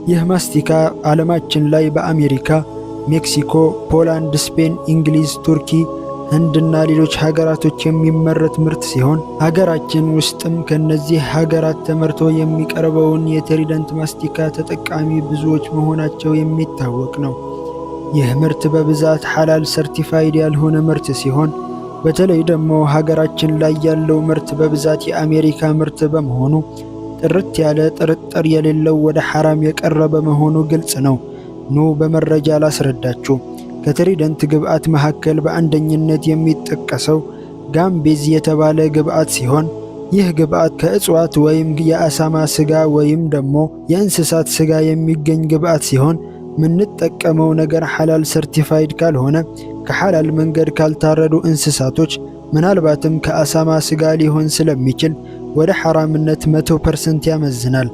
ይህ ማስቲካ ዓለማችን ላይ በአሜሪካ፣ ሜክሲኮ፣ ፖላንድ፣ ስፔን፣ እንግሊዝ፣ ቱርኪ፣ ህንድና ሌሎች ሀገራቶች የሚመረት ምርት ሲሆን ሀገራችን ውስጥም ከነዚህ ሀገራት ተመርቶ የሚቀርበውን የትሪደንት ማስቲካ ተጠቃሚ ብዙዎች መሆናቸው የሚታወቅ ነው። ይህ ምርት በብዛት ሐላል certified ያልሆነ ምርት ሲሆን በተለይ ደግሞ ሀገራችን ላይ ያለው ምርት በብዛት የአሜሪካ ምርት በመሆኑ ጥርት ያለ ጥርጥር የሌለው ወደ ሐራም የቀረበ መሆኑ ግልጽ ነው። ኑ በመረጃ ላስረዳችሁ። ከትሪደንት ግብአት መካከል በአንደኝነት የሚጠቀሰው gum base የተባለ ግብአት ሲሆን ይህ ግብአት ከእጽዋት ወይም የአሳማ ስጋ ወይም ደግሞ የእንስሳት ስጋ የሚገኝ ግብአት ሲሆን ምንጠቀመው ነገር ሐላል certified ካልሆነ፣ ከሐላል መንገድ ካልታረዱ እንስሳቶች፣ ምናልባትም ከአሳማ ስጋ ሊሆን ስለሚችል ወደ ሐራምነት 100% ያመዝናል።